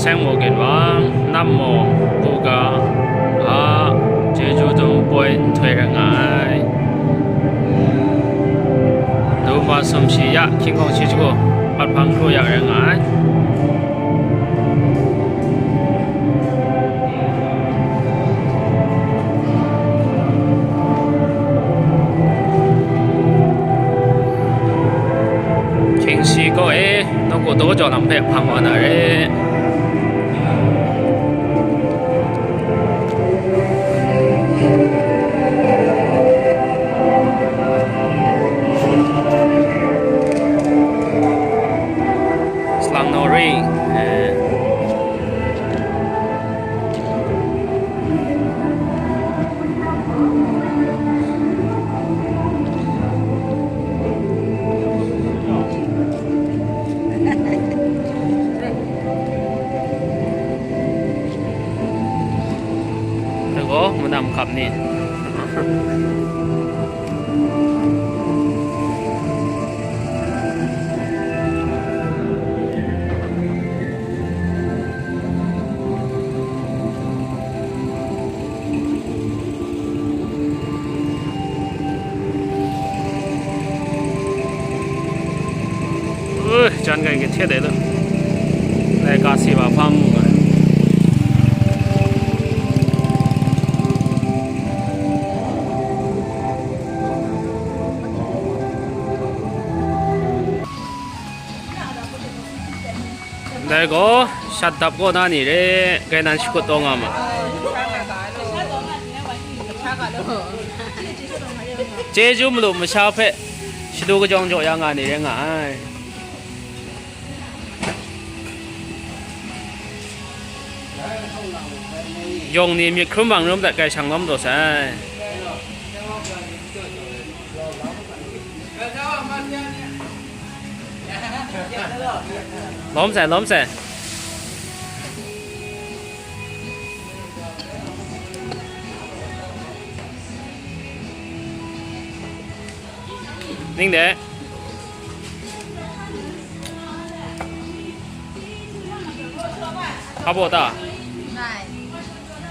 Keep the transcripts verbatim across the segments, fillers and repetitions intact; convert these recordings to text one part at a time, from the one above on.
Teng mawk ginwang, nam mawk, buga, a, Jeju dum poi nhtoi rai nga ai. Dum masum shi ya, hkying hkawng shi shagu, pat hpang hkru ya rai nga ai. Hkying shi kaw e, nawku daw jau lam hpe hpang wa na re. Salang naw ring, eh. Dai gaw, manam hkap ni. Ui, jan kai kahte dai lu. Dai ka si wa hpa mu nga. Ndai gaw, shat dap kaw na ni re, gainan shakut taw nga ma. Chyeju malu masha hpe shadu kajawng jaw ya nga ni re nga ai. Yawng ni myit hkrum bang rum dat, Kaishang lawm taw sai. Lawm sai, lawm sai. Ning de. Hpa baw ta? Ngai.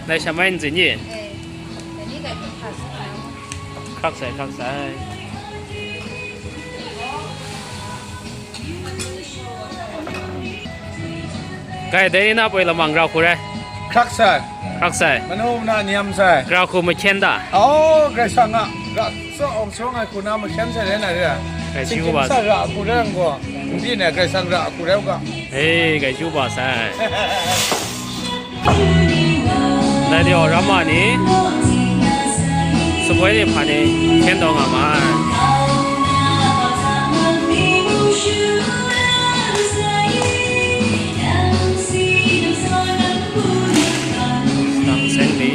Ngai sha mai n zin ye? Eh, dai ni dai hkrak sai. Hkrak sai, hkrak sai. Kai, dai ni na poi lamang grau hku rai? Hkrak sai. Hkrak sai. Manu na nyam sai. Grau hku mahkyen da? Oh, Karai Kasang a, ra, so, ong so ngai hku na mahkyen sai rai na re. Kai, Singting chyu ba sa ra hku rai ang gaw, n byin ai Karai Kasang ra hku rai u ga. Hei, kai chyu ba sai. Dai de, ram ma ni, sumwi ni hpa ni hkyen taw nga ma ai. Dang seng ni.